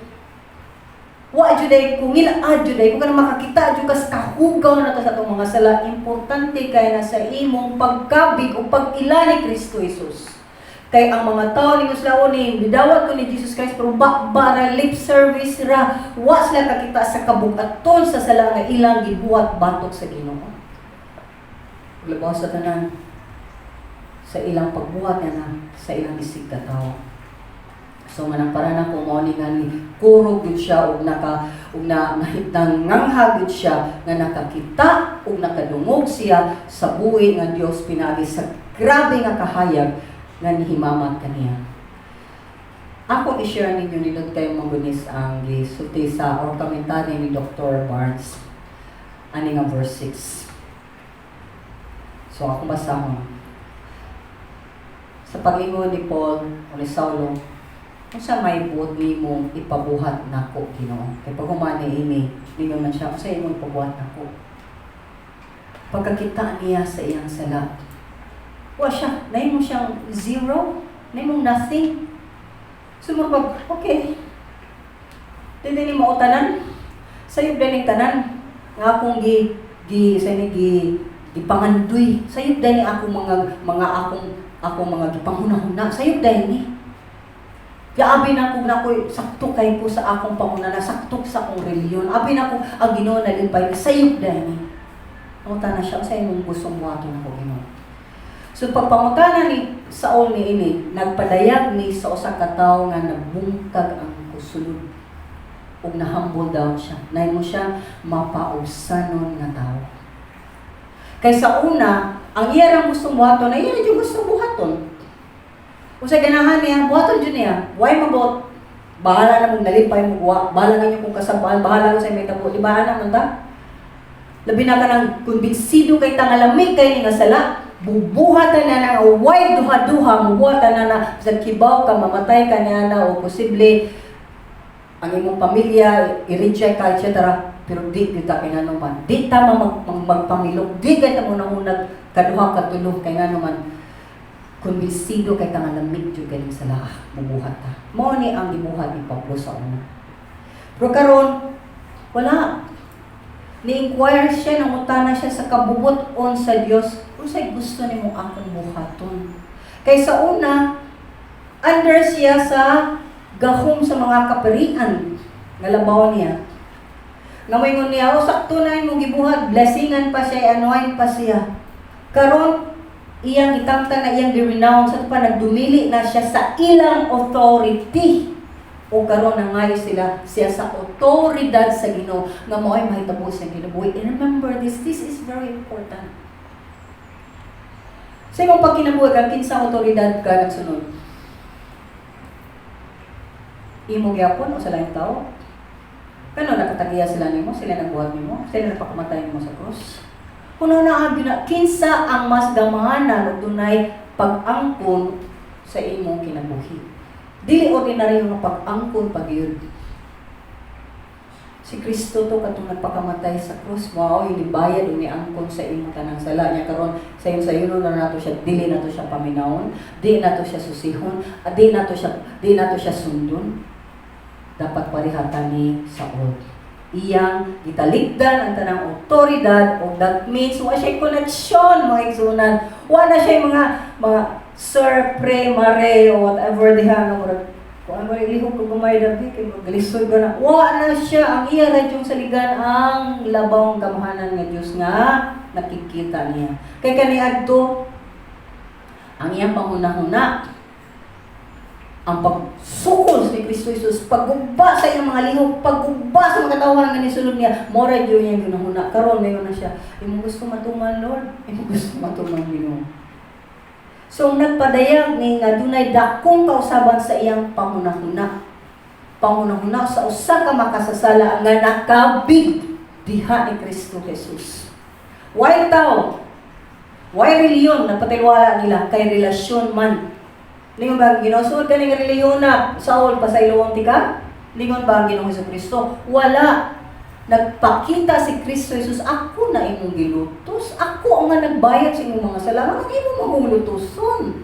Wa jud day ko, ngilad jud day ko, kanang makakita jud ka sa kahugaw na ta sa atong mga sala. Importante kay na sa imong pagkabig o pag-ila ni Kristo Jesus. Kay ang mga tao ni sila ni bidawat ko ni Jesus Christ pero ba ra, lip service ra, wa sila kakita sa kabugaton sa sala nga ilang gibuhat batok sa Ginoo. Labaw sa tanan sa ilang pagbuhat nga na sa ilang isig katawo. So manang para na ko mo ni nga ni kurog gyud siya og naka ug na nangangha gyud siya nga nakakita ug nakadungog siya sa buhi nga Dios pinaagi sa grabe nga kahayag nga nihimamat kaniya. Ako i-share ninyo, nindot kayo magunis ang gisulti sa or commentary ni Dr. Barnes ani nga verse 6. So ako basahon. Sa pag-ingon ni Paul o ni Saulo, "Unsa may buot nimo ipabuhat nako, Ginoo?" Kay pag human ni ini, ningon man siya, "Unsa imong ipabuhat nako?" Pagkakita niya sa iyang sala, wa siya, nahimo siyang zero, nahimong nothing. So murag, okay. Dili ni mao tanan. Sayop din tanan nga akong gi gi sa ni gi gipangandoy. Sayop din akong mga akong mga gipanghuna-huna. Sayop din ni. Abi na kung nakoy sakto kay ko sa akong panguna, sakto sa akong relihiyon. Abi na kung ang Ginoo nalipay ni, sayop din ni. Pangutana siya, "Sa imong gustong buhaton ako, Ginoo?" So pagpangutana ni Saul ni ini, nagpadayag ni sa usa ka tawo nga nabungkag ang kusulod ug na-humble down siya. Nahimo siya mapausanon nga tawo. Kay sa una, ang iya rang gustong buhaton, ay iya jud gustong buhaton. Kung sa ganahan niya, buhaton jud niya. Why mabot? Bahala na mong nalipay mo wa, bahala ninyo kung kasabaan, bahala ko sa may tabo, di ba ana man ta? Labi na ka nang kumbinsido kay ta nga lami kay ni nga sala, bubuhatan na nga way duha-duha, mubuhatan na na sa kibaw ka mamatay ka niya na o posible ang imong pamilya i-reject ka, etc. Pero di gyud ta kay ngano man. Di ta magpamilok, di kay ta mo nahunag kaduha katulo kay ngano man kumbinsido kay ta nga lamig jud kay ning sala, mubuhat ta. Mao ni ang gibuhat ni Pablo sa una. Pero karon wala. Ni-inquire siya, nangutana siya sa kabubut-on sa Dios, unsay gusto nimo akong buhaton? Kay sa una, under siya sa gahom sa mga kaparian nga labaw niya. Nga moingon niya, "Oh, sakto na imong gibuhat," blessingan pa siya, anoint pa siya. Karon iyang itangta na iyang gi-renounce at pa nagdumili na siya sa ilang authority. O karon nangayo sila siya sa otoridad sa Ginoo nga mao'y mahitabo sa kinabuhi. And remember this, this is very important. Sa imong pagkinabuhi ka, kinsa otoridad ka nagsunod? Imo gyapon o sa laing tao? Kano nakatagiya sila nimo, sila nagbuhat nimo, sila napakamatay nimo sa krus. Kuno na na kinsa ang mas gamahanan ug dunay pag-angkon sa imong kinabuhi? Dili ordinaryo nga pag-angkon pag yun. Si Kristo to katong nagpakamatay sa krus, mao yung nibayad ug niangkon sa imong tanang sala niya. Karon sayon sayon na nato siya, dili nato siya paminawon, di nato siya susihon, at di nato siya sundon. Dapat parehata ni Saul. Iyang gitalikdan ang tanang otoridad o that means wa siya koneksyon, mga igsunan. Wa na siya mga sir, pre, mare, o whatever diha nga murag kung ano lihok ko gumay dabi kay maglisod ba na. Wa na siya, ang iya ra yung saligan ang labawng kamahanan nga Dios nga nakikita niya. Kay kaniadto ang iyang panghunahuna, ang pagsukol ni Kristo Jesus, pagguba sa iyang mga lihok, pagguba sa mga katawhan nga nisulod niya, mao ra gyud iyang ginahuna. Karon ngayon na siya, "Imong gusto matuman, Lord, imong gusto matuman, Ginoo." So nagpadayag ni nga dunay dakong kausaban sa iyang panghunahuna. Panghunahuna sa usa ka makasasala nga nakabig diha ni Kristo Jesus. Why tao? Why reliyon? Nagpatilwala nila kay relasyon man. Lingon ba ang Ginoo? Suod ka ning reliyon na Saul, pasayloon tika? Lingon ba ang Ginoong Hesus Kristo? Wala. Nagpakita si Kristo Jesus, "Ako na imong gilutos. Ako ang nga nagbayad sa imong mga sala. Ang imong mahulutoson.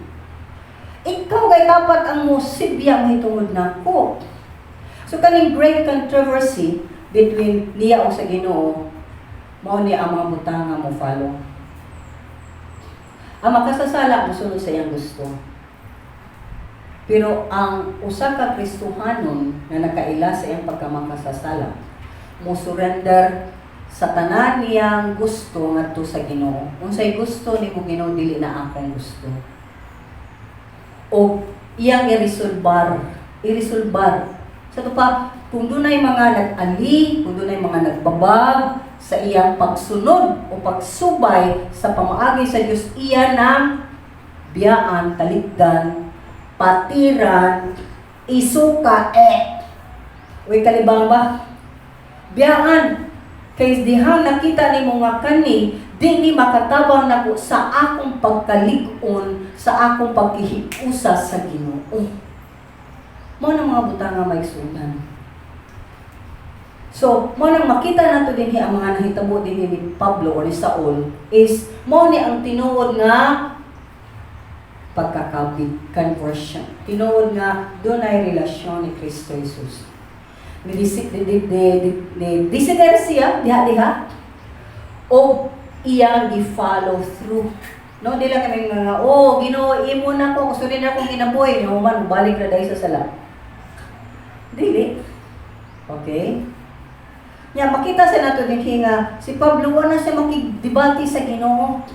Ikaw kay dapat ang mosibya mahitungod nako." So kaning great controversy between niya o sa Ginoo, mao ni ang mga butang nga mo follow. Ang makasasala mosunod sa iyang gusto. Pero ang usa ka Kristohanon nga nakaila sa iyang pagkamakasasala, mo surrender sa tanan niyang gusto ngadto sa Ginoo. "Unsay gusto nimo, Ginoo, dili na akong gusto." O iyang iresolbar, iresolbar. Sa to pa, kung dunay mga nag-ali, kung dunay mga nagbabag sa iyang pagsunod o pagsubay sa pamaagi sa Dios, iya nang biyaan, talikdan, patiran, isuka, eh. Uy, kalibang ba? Biyaan. Kay dihang nakita nimo nga kani, di ni makatabang nako sa akong pagkalig-on, sa akong pagkihiusa sa Ginoo. Mao na mga butang nga may sunan. So, mao nang makita nato dinhi ang mga nahitabo dinhi ni Pablo o ni Saul is mao ni ang tinuod nga pagkakabig, conversion. Tinuod nga dunay relasyon ni Kristo Jesus. Ni desider siya diha diha o iyang gi-follow through. No, di lang kami nga, "Oh, Ginoo, imo na ko, gusto na akong kinabuhi." No man, balik ra dahil sa sala. Dili. Okay? Ya, makita sa nato din nga si Pablo wala siya makigdebate sa Ginoo.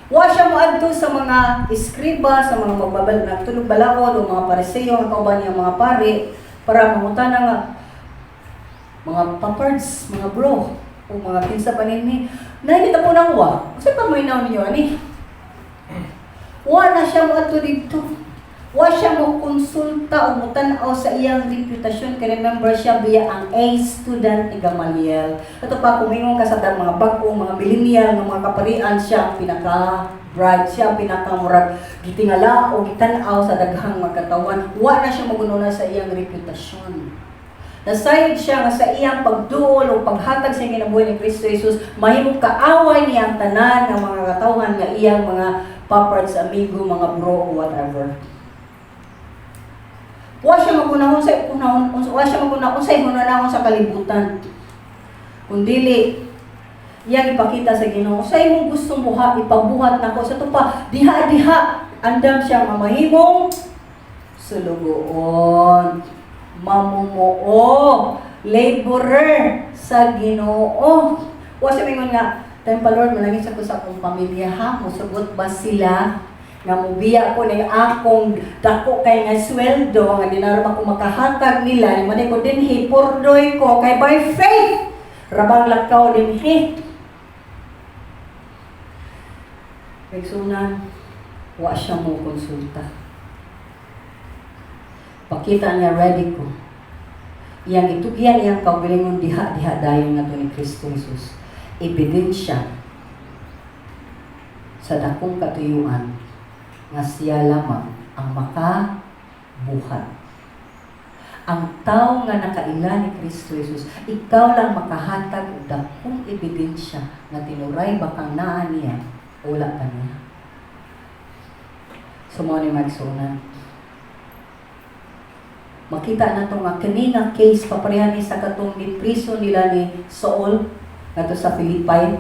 Wa siya moadto sa mga eskriba, sa mga magbabal nagtulog balaod o mga Pariseo nga kauban niya mga pari para mangutana nga, "Mga papards, mga bro, o mga kinsa pa ninyo, nakikita po nang wa. Unsay paminaw ninyo ani?" Wa na siya moadto didto. Wa siya mo konsulta o mutan-aw sa iyang reputasyon kay remember, siya biya ang A student ni Gamaliel. Ato pa, kumingon ka sa mga bag-o, mga millennial nga mga kaparian, siya ang pinaka bright, siya ang pinakamurag gitingala o gitan-aw sa daghang mga katawan. Wa na siya magununa sa iyang reputasyon. Nasayod siya nga sa iyang pagduol o paghatag sa iyang kinabuhi ni Kristo Jesus, mahimong kaaway niya ang tanan nga mga katawhan nga iyang mga papards, amigo, mga bro, whatever. Wa siya magunahon sa hunahon sa kalibutan. Kundili iyang ipakita sa Ginoo sa imong gustong buhat, ipabuhat nako. Sa ato pa, diha diha andam siya mamahimong sulugoon, mamumuo, laborer sa Ginoo. Wa siya mingon nga, "Time pa, Lord, manangin sa ko sa akong pamilya ha, musugot ba sila nga mubiya ko ning akong dako kay nga sweldo nga dinaro ako makahatag nila ni man ko dinhi, purdoy ko kay by faith rabang lakaw dinhi." Igsunan, wa siya mo konsulta. Pakita niya, ready ko. Iyang itugyan iyang kaugalingon diha diha dayon nga ni Kristo Jesus. Ebidensya sa dakong katuyuan nga siya lamang ang makabuhat. Ang tao nga nakaila ni Kristo Jesus, ikaw lang makahatag og dakong ebidensya nga tinuray ba kang naa niya o wala ka niya. So mao ni, magsunan, makita na to nga kini nga case papareha ni sa katong gipriso nila ni Saul ngadto sa Philippi,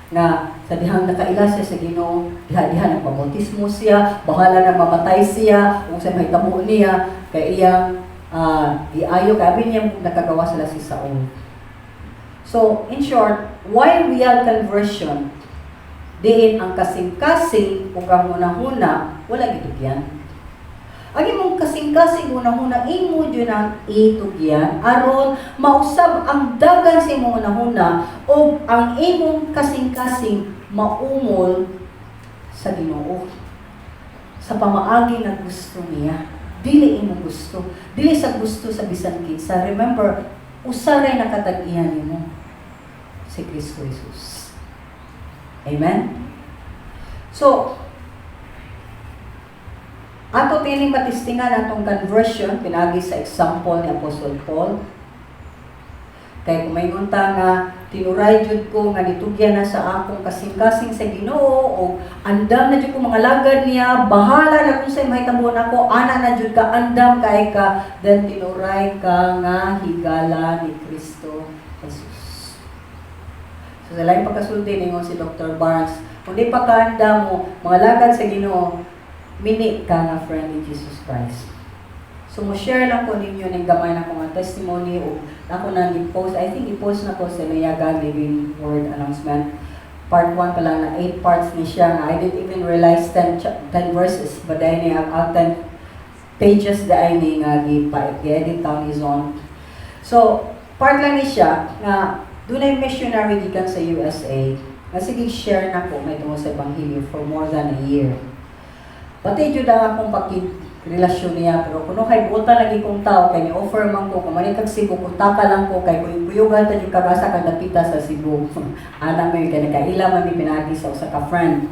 nga sa dihang nakaila siya sa Ginoo, diha diha nagpabautismo siya, bahala na mamatay siya kung sa mahitabo niya kay iyang iayo kay abi niya nakagawa sila si Saul. So in short, why real conversion diin ang kasing-kasing ug ang hunahuna wala gitugyan? Ang imong kasing-kasing, hunahuna, imo jud ang itugyan aron mausab ang dagan sa imong hunahuna o ang imong kasing-kasing maumol sa Ginoo sa pamaagi nga gusto niya, dili imong gusto, dili sa gusto sa bisan kinsa. Remember, usa ray nakatag-iyan nimo, si Kristo Jesus. Amen. So ato tining matistingan atong conversion pinagi sa example ni Apostle Paul. Kay kung maingon ta nga tinuray jud ko nga nitugyan na sa akong kasing-kasing sa Ginoo o andam na jud ko mga lagad niya, bahala na kung sa mahitabo nako, ana na jud ka, andam kay ka, then tinuray ka nga higala ni Kristo Jesus. So sa laing pagkasulti, ningon si Dr. Barnes, kung di pa ka andam mo mga lagad sa Ginoo, mini ka nga friend ni Jesus Christ. So mo share lang ko ninyo ning gamay na ko nga testimony o ako na i-post, I think i-post na ko sa Nayaga Living Word announcement. Part 1 pa lang na 8 parts ni siya nga I didn't even realize 10 verses but dahil ni ang 10 pages dahil ni nga gi-edit down is on. So part lang ni siya nga dunay missionary gikan sa USA nga sige share na ko may tungod sa ebanghelyo for more than a year. Pati jud ang akong pakig relasyon niya, pero kuno kay buta lagi kong tao kay ni offer man ko kung manikag Cebu, kutaka lang ko kay kuyugan ta jud kagasa kag dapita sa Cebu. Ana may kay nakaila man mi pinaagi sa usa ka friend.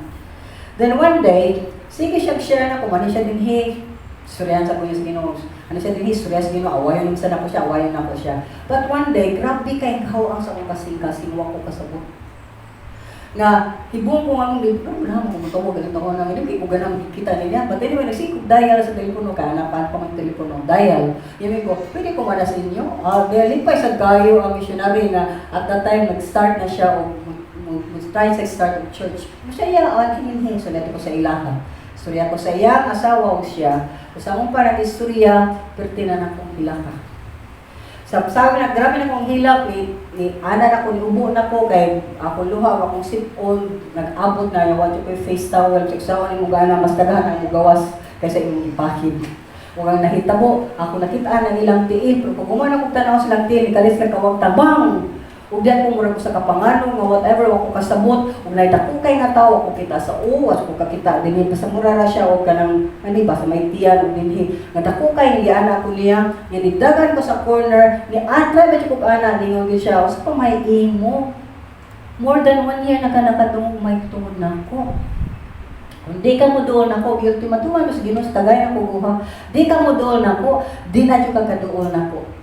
Then one day, sige siya share na ko man siya dinhi, suryan sa kuya sa Ginoo. Ano siya dinhi, surya sa Ginoo, awayon sa nako siya, awayon nako siya. But one day, grabe kay haw ang sa akong kasing-kasing, wa ko kasabot nga hibong ko nga di no wala mo ko ganito ko nang hindi ko ganang kita niya. But anyway, nagsikog dial sa telepono ka hanapan pa man telepono dial yun ko, "Pwede ko mana sa inyo." Ah, dahil lipay sa gayo ang missionary nga at that time nag-start na siya og mo try sa start of church mo siya iya ah, hininhi. So neto ko sa ilaha, istorya ko sa iyang asawa ug siya. So, sa among parang istorya, perti na nakong hilaka. Sa sabi na grabe na kong hilak ni ana na ko, ni ubo na ko kay akong luha, akong sipon nag-abot na yawa ko face towel check sa ni mo gana mas daghan ang mugawas kaysa imong ipahid. Ug ang nahitabo, ako nakita ang ilang tiil, pero pag umana kog tan-aw silang tiil, kalis lang kawag tabang. Ug diyan ko murag ko sa kapangano nga whatever, wa ko kasabot. Ug nay dako kay nga tawo ko kita sa uwas ko kakita dinhi, basta mura ra siya og kanang ani ba sa may tiyan ug dinhi nga dako kay giana ko niya nga nidagan ko sa corner ni atry ba jud ko ana. Ningon gyud siya, "Usa pa may imo, more than one year na ka nakadungog may tungod nako. Kung di ka mo duol nako," guilty matuman ko sa Ginoo sa tagay nako guha. "Di ka mo duol nako, di na jud ka kaduol nako."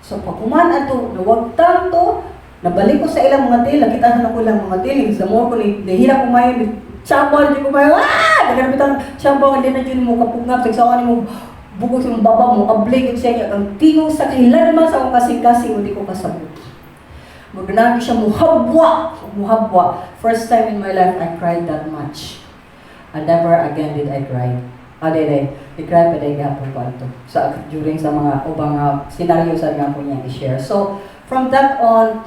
So pagkuman ato, nawagtang to, nabalik ko sa ilang mga til, nakita na ko ilang mga til, sa mo ko ni nahila ko mayo, ni tsamba jud ko mayo, ah! Dagan bitang tsamba nga di na jud mo kapugngap, sagsawa nimo bugok sa imong baba mo, ablig siya niya, ang tingog sa kahilanman sa akong kasing-kasing, hindi ko kasabot. Magnagi siya muhabwa, muhabwa. First time in my life I cried that much. And never again did I cry. Ah, di, di. I-cry pa di gihapon ko ato. Sa, during sa mga ubang scenario sa nga po niya i-share. So, from that on,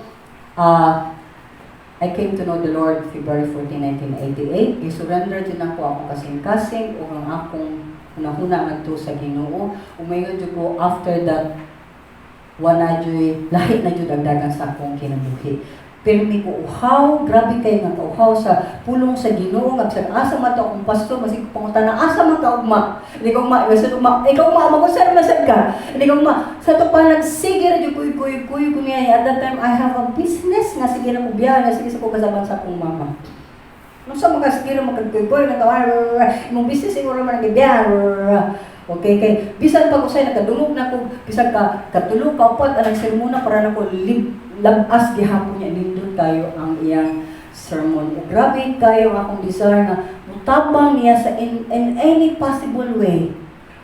I came to know the Lord February 14, 1988. I-surrender din ako akong kasing-kasing ug ang akong hunahuna ngadto sa Ginoo. Umayon jud ko after that, wala juy lahi na jud ang dagan sa akong kinabuhi. Pirmi ko uhaw, grabe kay nga kauhaw sa pulong sa Ginoo nga bisag asa man to akong pastor, masig pangutana, "Asa man ka ugma?" Hindi ko ugma, basta ugma, ikaw ugma, mag-usar man sad ka. Hindi ko ugma. Sa to pa nagsige ra jud kuy kuy kuy ko niya. At that time I have a business nga sige na ko biyahe, nga sige sa ko kasaban sa akong mama. Unsa man ka, sige ra makagkuy na ka, imong business imo ra man ang gibiyahe. Okay, kay bisan pag usay nakadungog na ko, bisan ka katulo ka upat anang sermona para nako lib, labas gihapon niya, nindot kayo ang iyang sermon. O grabe kayo ang akong desire nga mutabang niya sa in any possible way.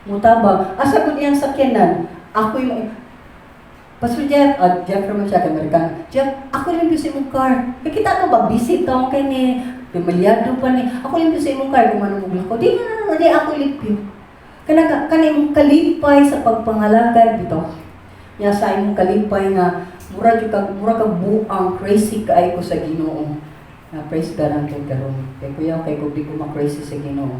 Mutabang. Asa gud iyang sakyanan? Ako yung Pastor Jeff, Jeff naman siya, Amerikano. "Jeff, ako lang sa imong car. Kaya kita ka ba, busy ka kay ni, pamilyado pa ni. Ako lang sa imong car, kung ano mo ko." "Di, no, no, no, di ako limpyo." Kana, kana imong kalipay sa pagpangalagad bitaw. Ya sa imong kalipay nga mura jud kag mura kag buang, crazy kaay ko sa Ginoo. Na praise God ang karon. Kay kuya kay kung di ko ma-crazy sa Ginoo,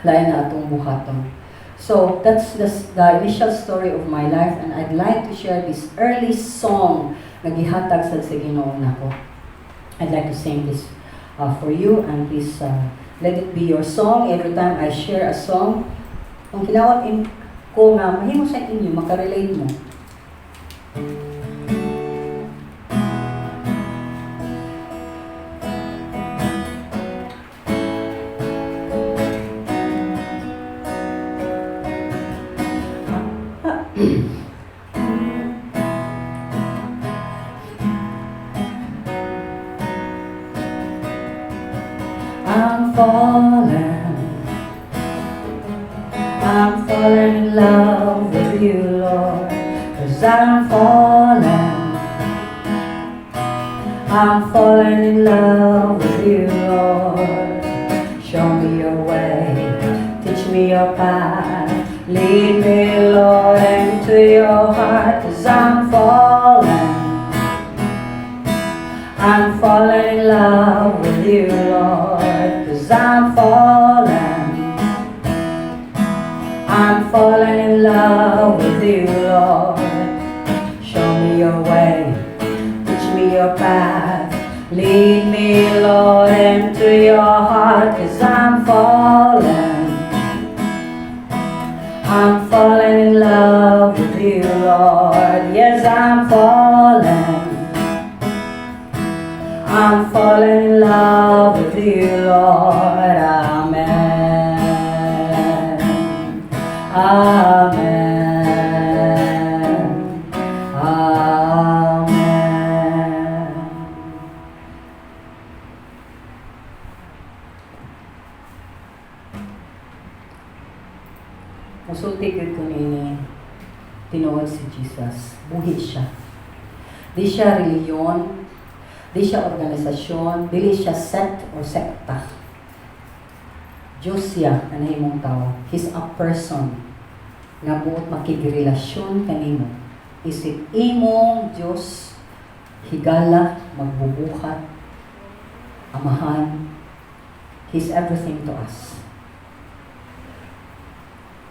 lain na atong buhaton. So that's the initial story of my life, and I'd like to share this early song nga gihatag sad sa Ginoo nako. I'd like to sing this for you, and please let it be your song every time I share a song. Kung kinawat in ko nga mahimo sa inyo makarelate mo. I'm falling. I'm falling in love with you, Lord. 'Cause I'm falling. I'm falling in love with you, Lord. Show me your way, teach me your path. Lead me, Lord, into your heart. 'Cause I'm falling. I'm falling in love with you, Lord. 'Cause I'm falling. I'm falling in love with you, Lord. Show me your way, teach me your path. Lead me, Lord, into your heart. 'Cause I'm falling. I'm falling in love with you, Lord. Yes, I'm falling. I'm falling in love with you, Lord. Amen. Amen. Amen. Musulti gyud ko niini, tinuod si Jesus. Buhi siya. Di siya reliyon, di siya organisasyon, dili siya sect or sekta. Diyos siya na nahimong tao. He's a person nga buot makigrelasyon kanimo. Isip imong Diyos, higala, magbubuhat, amahan. He's everything to us.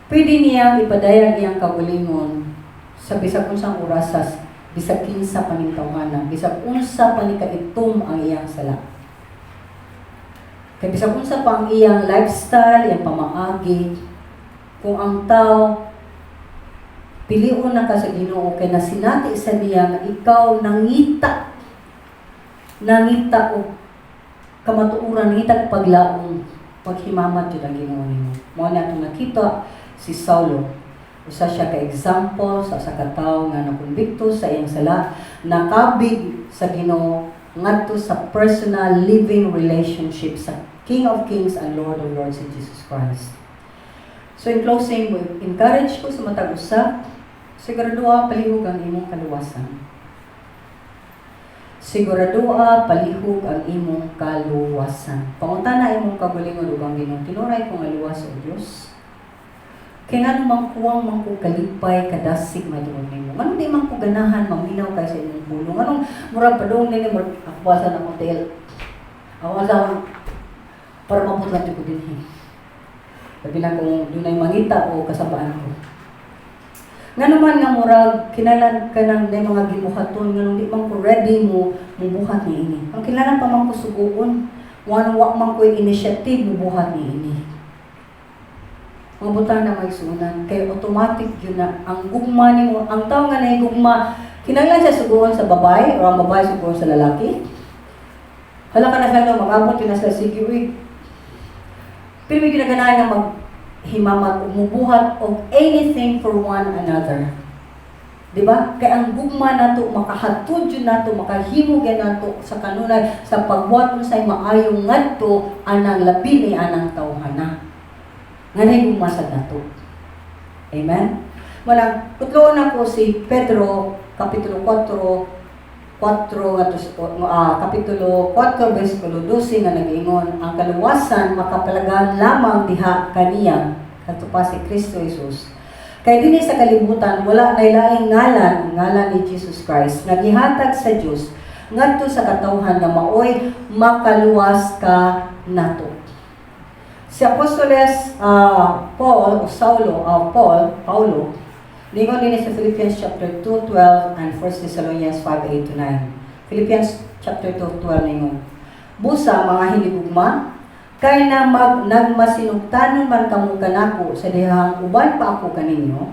Pwede niyang ipadayag iyang kaugalingon sa bisag unsang orasas. Bisag kinsa pa ning tawhana, bisag unsa pa ni kaitom ang iyang sala. Kay bisag unsa pa ang iyang lifestyle, iyang pamaagi, kung ang tao pilion na ka sa Ginoo kay nasinati sa niya nga ikaw nangita nangita og kamatuoran, nangita og paglaom, paghimamat jud ang Ginoo nimo. Mao na atong nakita si Saulo, usa siya ka example sa usa ka tawo nga nakonbikto sa iyang sala, nakabig sa Ginoo ngadto sa personal living relationship sa King of Kings and Lord of Lords, si Jesus Christ. So in closing, we encourage ko sa matag usa, siguraduha palihog ang imong kaluwasan. Siguraduha palihog ang imong kaluwasan. Pangutana imong kaugalingon ug ang Ginoo, "Tinuray ko nga luwas o Dios? Kay ngano man kuwang man ko kalipay kadasig may tungod nimo? Nganong di man ko ganahan maminaw kay sa imong pulong? Nganong murag padung nini, murag ako sa na akong tiil? Ako sa para maputlan ko dinhi. Labi na kung dunay mangita o kasabaan ko. Ngano man nga murag kinalan ka nang day mga gibuhaton, nganong di man ko ready mo mubuhat niini? Ang kinahanglan pa man ko suguon, wa man ko initiative mubuhat niini?" Mga butang na may sunan, kay automatic yun na ang gugma nimo. Ang tao nga nay gugma, kinahanglan siya suguon sa babae o ang babae suguon sa lalaki? Hala ka na sa no, mag-abot yun na sa sige, uy. Pero may ginaganahan nga maghimamat o mubuhat og anything for one another. Di ba? Kay ang gugma nato makahatod yun nato, makahimo gyud nato sa kanunay sa pagbuhat unsay maayo ngadto anang labi ni anang tawhana. Nga nay gugma sad nato. Amen? Walang, kutloon ako si Pedro, Kapitulo 4, 4 ngadto Kapitulo 4 bersikulo 12 nga nag-ingon, "Ang kaluwasan makapalagan lamang diha kaniya," kadto pa si Kristo Jesus. "Kay dinhi sa kalibutan wala nay laing ngalan, ang ngalan ni Jesus Christ, nga gihatag sa Dios ngadto sa katawhan nga maoy makaluwas ka nato." Si Apostoles Paul o Saulo, Paul, Paulo, ningon din sa Philippians chapter 2:12 and 1 Thessalonians 5:8 to 9. Philippians chapter 2:12 ningon, "Busa mga hinigugma, kay na nagmasinugtanon man kamo kanako sa dihang uban pa ako kaninyo,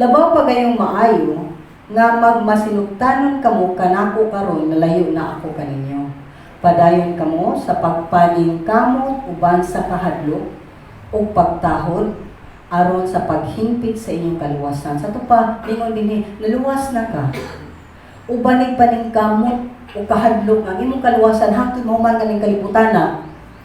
labaw pa gayong maayo nga magmasinugtanon kamo kanako karon nga layo na ako kaninyo. Padayon kamo sa pagpaningkamot uban sa kahadlok ug pagtahod aron sa paghingpit sa inyong kaluwasan." Sa pa, ningon dinhi, naluwas na ka. Uban ig paningkamot o kahadlok ang imong kaluwasan hangtod mahuman kaning kalibutan na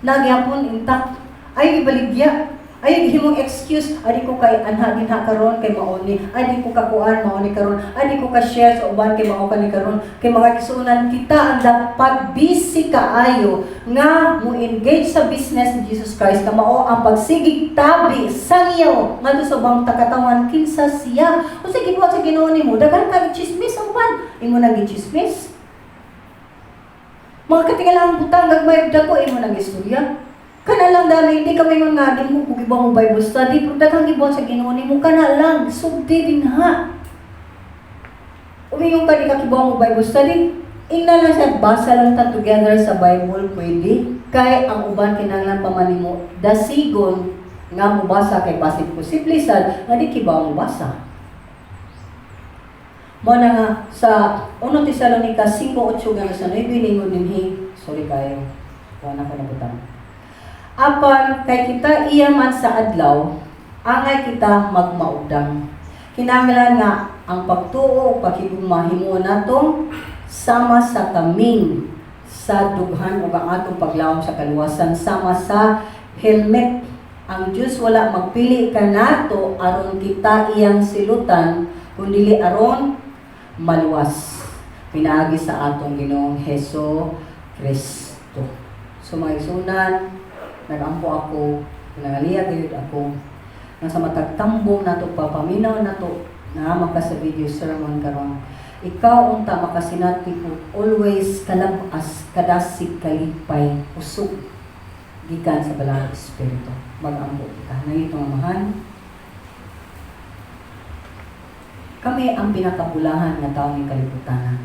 nagyapon intact. Ay ibaligya. Ay himong excuse, "Adi ko kay anha dinha karon kay mao ni, adi ko kakuan mao ni karon, adi ko ka share sa uban kay mao kani karon." Kay mga kisunan, kita ang dapat busy kaayo nga mo engage sa business ni Jesus Christ nga mao ang pagsigig tabi sangyaw ngadto sa ubang takatawan kinsa siya. Unsa gibuhat sa Ginoo nimo? Daghan ka chismis ang uban. Imo nang gichismis. Mga katingalahang butang gagmay dako imo nang istorya. Kana lang dami, hindi ka maingon nga di mo kung mo Bible study, pero daghang gibuhat sa Ginoo nimo, kana lang sulti din ha. Umingon ka di ka kibaw mo Bible study, ingna lang siya, basa lang ta together sa Bible, pwede. Kay ang uban kinahanglan pa man nimo dasigon nga mobasa kay basig posible sad nga di kibaw mo basa. Mo na nga sa 1 Tesalonica 5:8 hanggang sa 9 ningon dinhi, sorry kayo. Wala ko nabutang. "Apan kay kita iya man sa adlaw, angay kita magmaugdang. Kinahanglan nga ang pagtuo ug paghigugma himuon natong sama sa kaming sa dughan ug ang atong paglawom sa kaluwasan sama sa helmet. Ang Dios wala magpili kanato aron kita iyang silutan, kundili aron maluwas pinaagi sa atong Ginoong Heso Kristo." So mga isunan, nagampo ako, nangaliya gayud ako nga sa matag tambong nato, papaminaw nato na maka sa video sermon karon, ikaw unta makasinati og always kalabas, kadasig, kalipay, kusog gikan sa Balaang Espiritu. Magampo ka. Nangitong Amahan. Kami ang pinakabulahan nga tao ning kalibutan.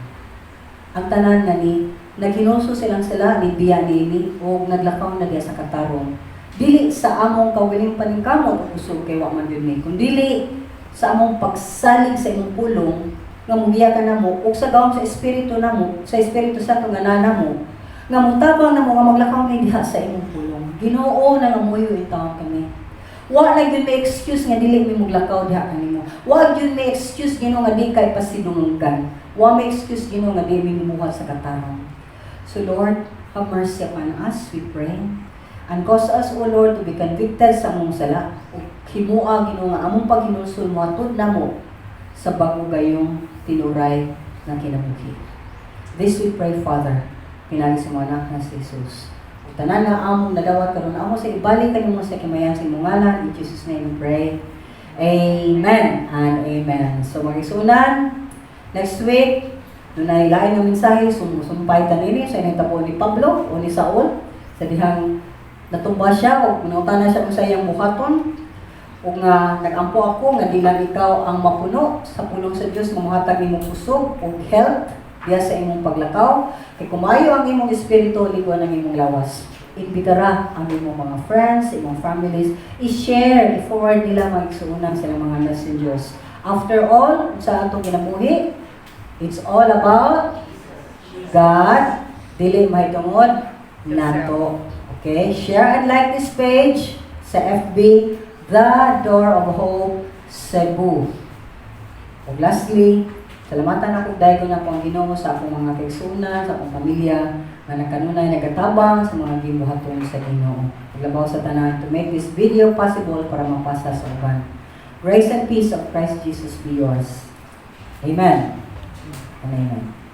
Ang tanan nga ni naghinulsol silang sila ni biya nini o naglakaw na diya sa katarong. Dili sa among kaugalingong paningkamot o kusog kay wa man gyud mi, kundili sa among pagsalig sa imong pulong nga mugiya ka namo ug sa gawom sa Espiritu namo, sa Espiritu Santo nga naa namo, nga mutabang namo nga maglakaw mi diha sa imong pulong. Ginoo, nangamuyo intawon kami. Wa na gyud may excuse nga dili mi moglakaw diha kanimo. Wa gyud may excuse, Ginoo, nga di kay pasidunggan. Wa may excuse, Ginoo, nga di mi mubuhat sa katarong. So Lord, have mercy upon us, we pray. And cause us, O Lord, to be convicted sa among sala. Ug himua, Ginoo, nga among paghinulsol mohatod namo sa bago gayong tinuray nga kinabuhi. This we pray, Father, pinaagi sa imong Anak nga si Jesus. Ug tanan nga among nadawat karon amo sa ibalik kanimo sa kamayan sa imong ngalan. In Jesus' name we pray. Amen and amen. So mga igsuonan, next week, dunay lain nga mensahe, sumusumpay ta nini sa initabo ni Pablo o ni Saul sa dihang natumba siya o nangutana siya kung sa iyang buhaton, ug nga nagampo ako nga di lang ikaw ang mapuno sa pulong sa Dios nga mohatag nimo kusog ug health diya sa imong paglakaw, kay kumayo ang imong espiritu, ligon ang imong lawas. Imbitara ang imong mga friends, imong families, i-share, i-forward nila, mga igsuonan, sa mga messengers. After all, sa atong kinabuhi, it's all about God, dili mahitungod nato. Okay, share and like this page sa FB, The Door of Hope Cebu. Ug lastly, salamatan ako dahil ko ang Ginoo sa akong mga kaigsuonan, sa akong pamilya, nga nagkanunay nagatabang sa mga gibuhaton sa Ginoo. Ug labaw sa tanan, to make this video possible para mapasa sa uban. Grace and peace of Christ Jesus be yours. Amen. And amen.